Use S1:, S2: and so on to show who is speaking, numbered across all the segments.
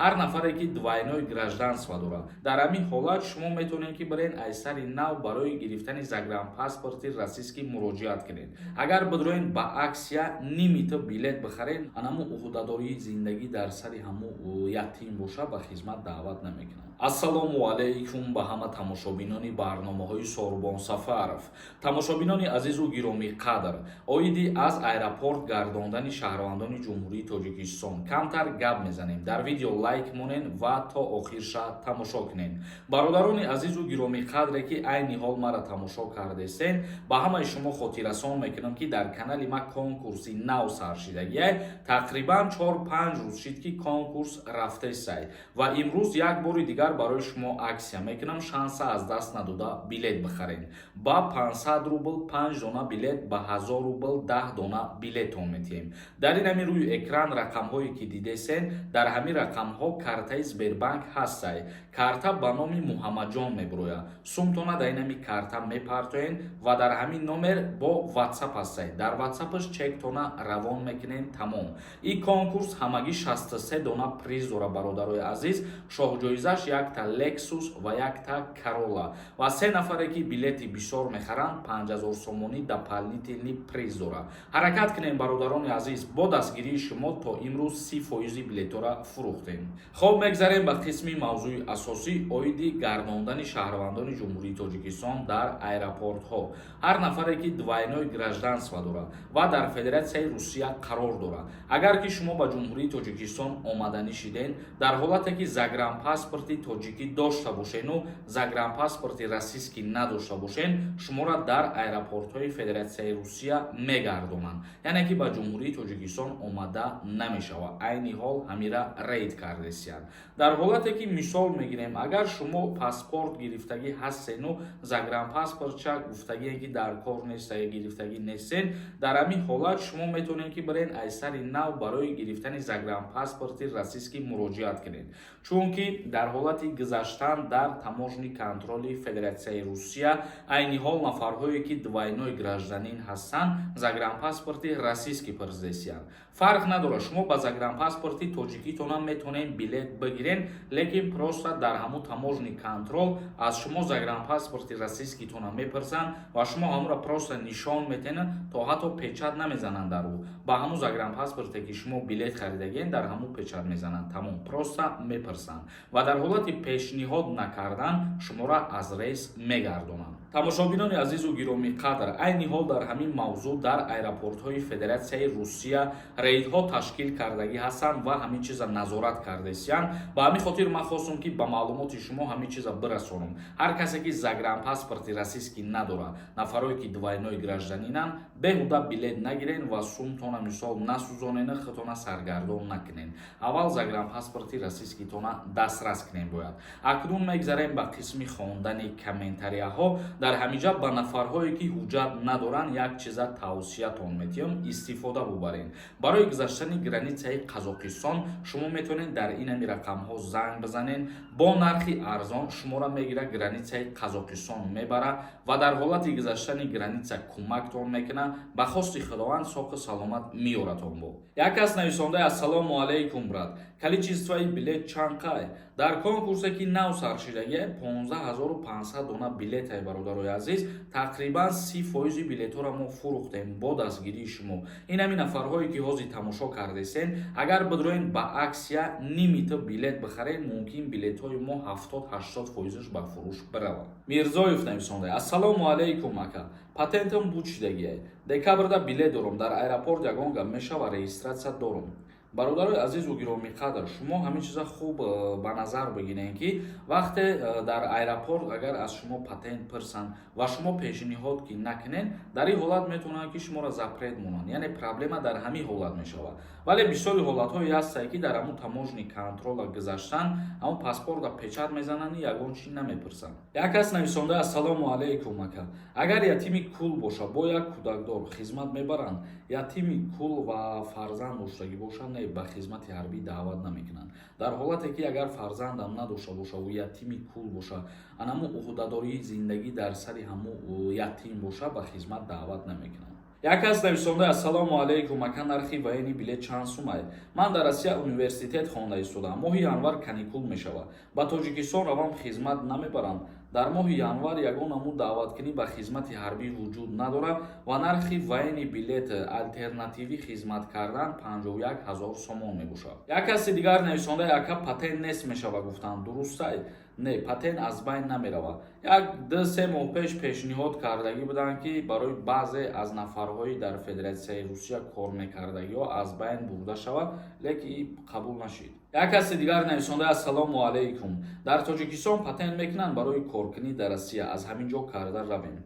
S1: Ҳар нафаре, ки двойной гражданство дорад, дар ҳамин ҳолат шумо метавонед, ки бирен аз сари нав барои гирифтани загранпаспорти российский муроҷиат кунед. Агар бидроен, ба акция нимита билет бихаред, анаму уҳдадории зиндагӣ дар сари ҳаму ятим боша, ба хизмат даъват намекунанд. Ассалому алайкум ба ҳама тамошобинони барномаҳои Сорбон Сафаров. Тамошобинони азизу гиромиқадр, оиди аз аэропорт гардондани шаҳрвандони Ҷумҳурии Тоҷикистон камтар гап мезанем. Дар видео лайк монен ва то охирша тамошо кунед. Бародарони азизу гиромиқадре, ки айни ҳол мара тамошо кардесен, ба ҳамаи шумо хотиррасон мекунам, ки дар канали ма конкурси нав саршидагиай. Тақрибан 4-5 рӯз шид, ки конкурс рафтесай, ва имрӯз як бори дигар барои шумо акция мекунам. Шанса аз даст надода, билет бихаред. Ба 500 рубл 5 дона билет, ба 1000 рубл 10 дона билетон метиҳем. Дар ин ҳамин рӯи экран рақамҳое, ки дидесен, дар ҳамин рақамҳо картаи Сбербанк ҳастай. Карта ба номи Муҳаммадҷон мебурояд. Сумтона дар ин ҳамин карта мепартоен ва дар ҳамин номер бо Ватсап ҳастай, дар Ватсапаш чектона равон мекунен, тамом. Ин конкурс ҳамагӣ 63 дона приз дора, бародарои азиз. Шоҳҷоизаш якта Лексус ва якта Карола ва се нафаре, ки билети бисёр мехаранд, 5000 сомонӣ дополнительный приз дорад. Ҳаракат кунем, бародарони азиз. Бо дастгирии шумо то имрӯз 30 фоизи билетҳоро фурӯхтем. Хоб, мегзарем ба қисми мавзӯи асосӣ оиди гардондани шаҳрвандони Ҷумҳурии Тоҷикистон дар аэропортҳо. Ҳар нафаре, ки двойной гражданство дорад ва дар Федератсияи Русия қарор дорад, агар ки шумо ба Ҷумҳурии Тоҷикистон омаданӣ шиден, дар ҳолате ки загранпаспорти тоҷикӣ дошта бошену загранпаспорти российский надошта бошен, шуморо дар аэропортҳои Федератсияи Русия мегардонанд, яъне ки ба Ҷумҳурии Тоҷикистон омада намешавад. Айни ҳол ҳамира рейд кардесиянд. Дар ҳолате ки, мисол мегирем, агар шумо паспорт гирифтагӣ ҳастену загранпаспортча гуфтагие, ки дар кор неста, гирифтагӣ нестен, дар ҳамин ҳолат шумо метавонед, ки бирен аз сари нав барои гирифтани загранпаспорти российский муроҷиат кунед, чунки дар ҳолати гузаштан дар таможенный контроли Федератсияи Русия айни ҳол нафарҳое, ки двойной гражданин ҳастанд, загранпаспорти российский пурсидесиянд. Фарқ надорад, шумо ба загранпаспорти тоҷикитонам метавонед билет бигирен, лекин просто дар ҳамун таможенный контроль аз шумо загранпаспорти российскитона мепурсанд ва шумо ҳамонро просто нишон метенед, то ҳатто печать намезананд дар ӯ. Ба ҳамун загранпаспорте, ки шумо билет харидагиен, дар ҳамун печать мезананд, тамом. Просто мепурсанд ва дар ҳолати пешниҳод накардан шуморо аз рейс мегардонанд. Тамошобинони азизу гиромиқадр, айни ҳол дар ҳамин мавзӯъ дар аэропортҳои Федератсияи Русия рейдҳо ташкил кардагӣ ҳастанд ва ҳамин чиза назорат кардесиянд. Ба ҳамин хотир ман хостум, ки ба маълумоти шумо ҳамин чиза бирасонам. Ҳар касе, ки загранпаспорти российский надорад, нафарое, ки двойной гражданинанд, беҳуда билет нагирен ва сумтона, мисол, насӯзонена, худтона саргардон накунен. Аввал загранпаспорти российскитона дастрас кунем бояд. Акнун мегзарем ба қисми хондани комментарияҳо. Дар ҳаминҷа ба нафарҳое, ки ҳуҷҷат надоранд, як чиза тавсиятон метиҳам: истифода бубарен. Барои гузаштани границаи Қазоқистон шумо метавонед дар инами рақамҳо занг бизанед. Бо нархи арзон шуморо мегирад, границаи Қазоқистон мебара ва дар ҳолати гузаштани граница кӯмактон мекунад. Ба хости Худованд, соқу саломат меёратон. Бо як кас нависондаи: «Ассалому алайкум, брат, количествои билет чанд қай?» Дар конкурсе, ки нав саршидагия, 15 500 дона билетай. Бародарои азиз, тақрибан 30 фоизи билетҳоро мо фурӯхтем бо дастгирии шумо. Ин ҳамин нафарҳое, ки ҳозир тамошо кардесен, агар бидроен, ба акция нимита билет бихаред, мумкин билетҳои мо 70-80 фоизаш ба фурӯш биравад. Мирзоев нависонда: «Ассалому алайкум, ака, патентам буд шидагиай, декабрда билет дорам, дар аэропорт ягон гап мешава? Регистрация дорам». Бародарои азизу гиромиқадр, шумо ҳамин чиза хуб ба назар бигиред, ки вақте дар аэропорт агар аз шумо патент пирсанд ва шумо пешниҳод ки накунед, дар ин ҳолат метавонанд, ки шуморо запрет монанд, яъне проблема дар ҳамин ҳолат мешавад. Вале бисёри ҳолатҳое ҳастае, ки дар ҳамун таможенный контрола гузаштан, ҳамун паспорта печать мезананд, ягон чи намепурсанд. Як кас нависонда: «Ассалому алайкум, ака, агар ятими кул боша, бо як кӯдакдор, хизмат мебаранд?» Ятими кул ва фарзанд доштагӣ бошад, не, ба хизмати ҳарбӣ даъват намекунанд. Дар ҳолате ки агар фарзандам надошта бошаву ятими кул боша, анаму уҳдадории зиндагӣ дар сари ҳаму ятим боша, ба хизмат даъват намекунанд. Як кас нависонда: «Ассалому алайкум, ака, нархи военный билет чанд сумай? Ман дар Россия университет хонда истодам, моҳи январ каникул мешавад, ба Тоҷикистон равам, хизмат намебарам. Дар моҳи январ ягон намуд даъваткунӣ ба хизмати ҳарбӣ вуҷуд надорад ва нархи военный билет алтернативӣ хизмат кардан 51 ҳазор сомон мебошад». Як каси дигар нависонда: «Ака, патент нест мешава гуфтанд, дурустай?» Не, патент аз байн намеравад. Як 2-3 моҳ пеш пешниҳод кардагӣ буданд, ки барои баъзе аз нафарҳои дар Федератсияи Русия кор мекардагиҳо аз байн бурда шавад, лекин қабул нашид. Як каси дигар нависонда: «Ассалому алайкум, дар Тоҷикистон патент мекунанд барои коркунӣ дар Россия, аз ҳамин ҷо карда равем?»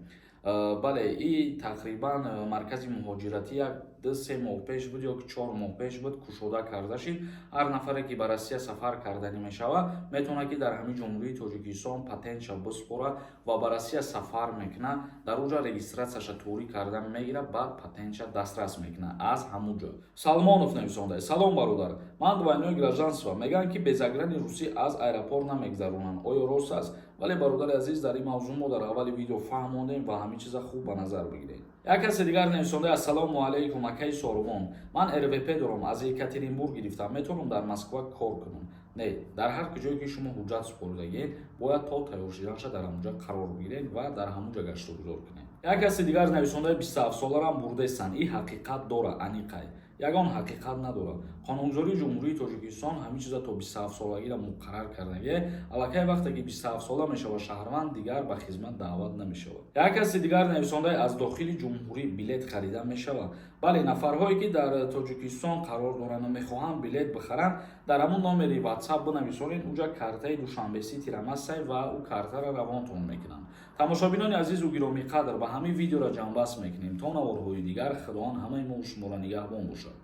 S1: Бале, и тақрибан маркази муҳоҷиратӣ як 2-3 моҳ пеш буд ё 4 моҳ пеш буд, кушода карда шид. Ҳар нафаре, ки ба Россия сафар карданӣ мешавад, метавонад, ки дар ҳамин Ҷумҳурии Тоҷикистон патентша биспорад ва ба Россия сафар мекунад, дар уҷа регистратсияша туғрӣ карда мегирад, баъд патентша дастрас мекунад аз ҳамун ҷо. Салмонов нависонда: «Салом, бародар, ман двойное гражданство, мегӯянд, ки без заграни русӣ аз аэропорт намегзаронанд, оё рост аст?» Вале, бародари азиз, дар ин мавзӯъ мо дар аввали видео фаҳмондем ва ҳамин чиза хуб ба назар бигиред. Як каси дигар нависонда: «Ассалому алайкум, акаи Сорбон, ман РВП дорам, аз Екатеринбург гирифтам, метавонам дар Москва кор кунам?» Не, дар ҳар куҷое ки шумо ҳуҷҷат супоридагиед, бояд то тайёр шуданша дар ҳамунҷа қарор бигиред ва дар ҳамунҷа гаштугузор кунед. Як каси дигар нависондаи: «27 соларам бурдестанд, ин ҳақиқат дора?» Аниқай, ягон ҳақиқат надорад. Қонунгузории Ҷумҳурии Тоҷикистон ҳамин чиза то 27 солагиро муқаррар кардагие. Аллакай вақте ки 27 сола мешавад шаҳрванд, дигар ба хизмат даъват намешавад. Як каси дигар нависондаи: «Аз дохили ҷумҳурӣ билет харида мешавад?» Бале, нафарҳое, ки дар Тоҷикистон қарор доранд ва мехоҳанд билет бихаранд, дар ҳамун номери Ватсап бинависонед, уҷа картаи Душанбе Ситира масай ва ӯ картаро равонтон мекунанд. Тамошобинони азизу гиромиқадр, ба ҳамин видеоро ҷамъбаст мекунем. То наворҳои дигар Худованд ҳамаи мо шуморо нигаҳбон бошад.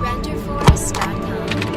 S2: Renderforest.com.